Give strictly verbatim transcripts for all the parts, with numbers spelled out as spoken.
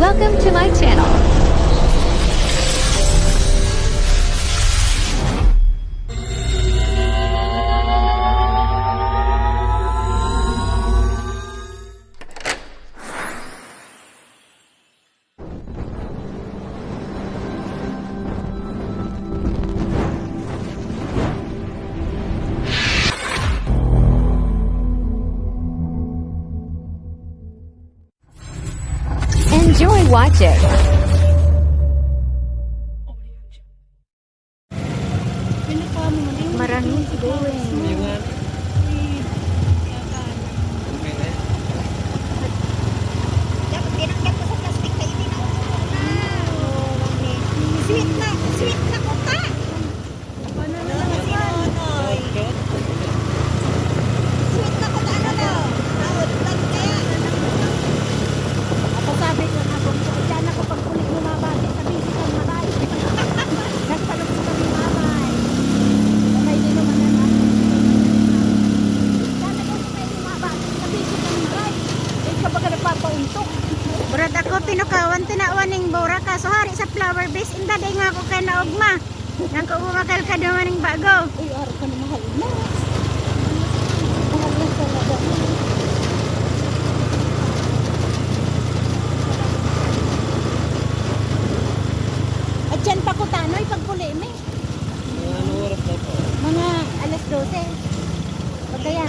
Welcome to my channel. Enjoy watching. Marangis going. Dapat tinanggal ko sa plastic kayo, tinanggal ko na. Sweet na, sweet na ko ta. Ano na naman si Nonoy? Sweet na ko ta, ano na? Naudlan kaya. Ako sabi ko na, kung diyan ako pag uli mo mabati, sabi ko kang maray. Nagpalong sa kami maray. May din naman ang ano. Diyan ako sa may mabati, sabi ko kang maray. Ay, ka baga nagpapauntok. Brad, ako tinukawan, tinawan ning bura, kaso hari sa flower base, inda day nga ako kay naogma. Nang kubo makalkado man ning bago. Uy, araw ka na mahal na. Mahal na talaga. At yan pa ko, Tanoy, pagpuli mi. Mga anong oras na po? Mga alas dose. Pagkaya.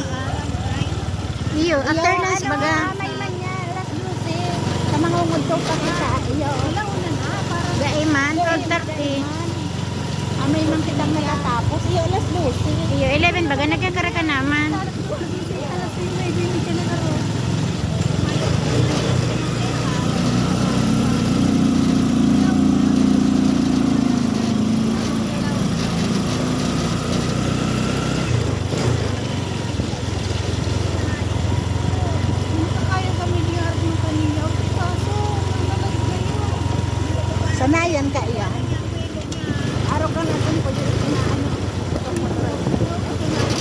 Iyo, after lunch ano, baga. Ah, may man niya, alas dose. Sa mga umudto pa kita, iyo. Wala, una na, parang. Gaiman, twelve thirty. Ah, may man kitang natatapos. Iyo, alas dose. Iyo, eleven baga, nagkakara ka naman. Alas dose, alas dose, may bibig ka na karon. Sanayan ka iyan. Araw ka na dun, pwede inaano.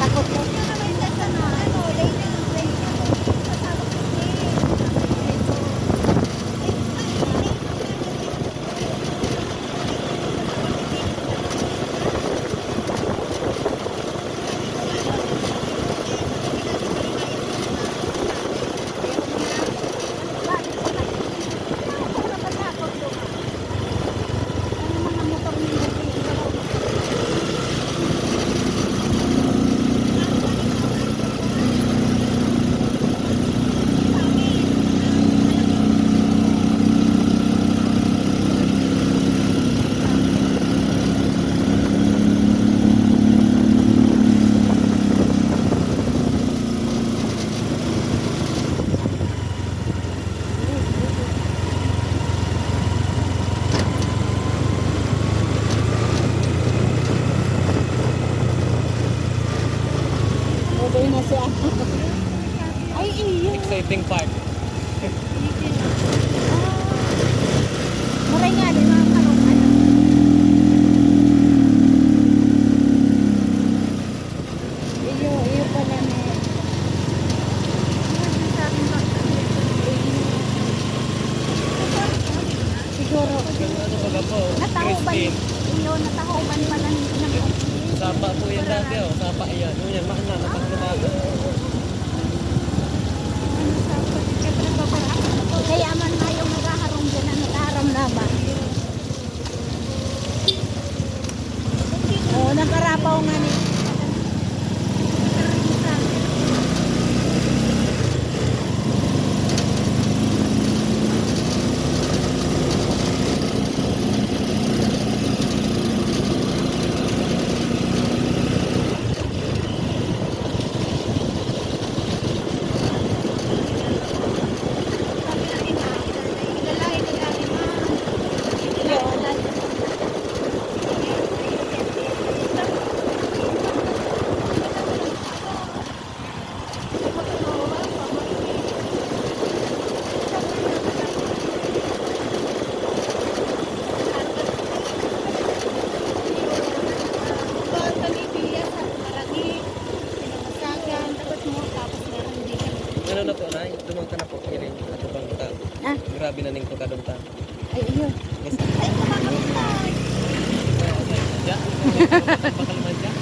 Takot ko. Okay na siya. Ay, iyo. Exciting part. Ah, maray nga, di ba, parang ano? Iyo, iyo pala ni. Siguro. Ano baga po? Natahuban, Crispy. Iyo, natahuban pala ni, ng Sapa po yan dati, oh. Sapa yan. Yun yan, mahal na, matag na bago. Kaya man mayong naghaharong dyan, ang naghaharam na ba? Oo, nakarapaw nga ni. Ning ko kadong ta. Ay, iyo. Yes. Ay, kumakabit na. Diyan. Bakal man diyan.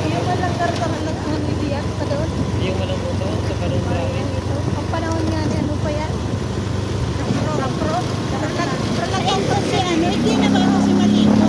Yung walang karga, walang ano, idiyak pa doon. Yung walang motor, sa karong, grabe. Ang panahon nga ni ano pa yan? Kapro. Kapro. Kapro. Ito si ano, hindi na ba ako si Maliko?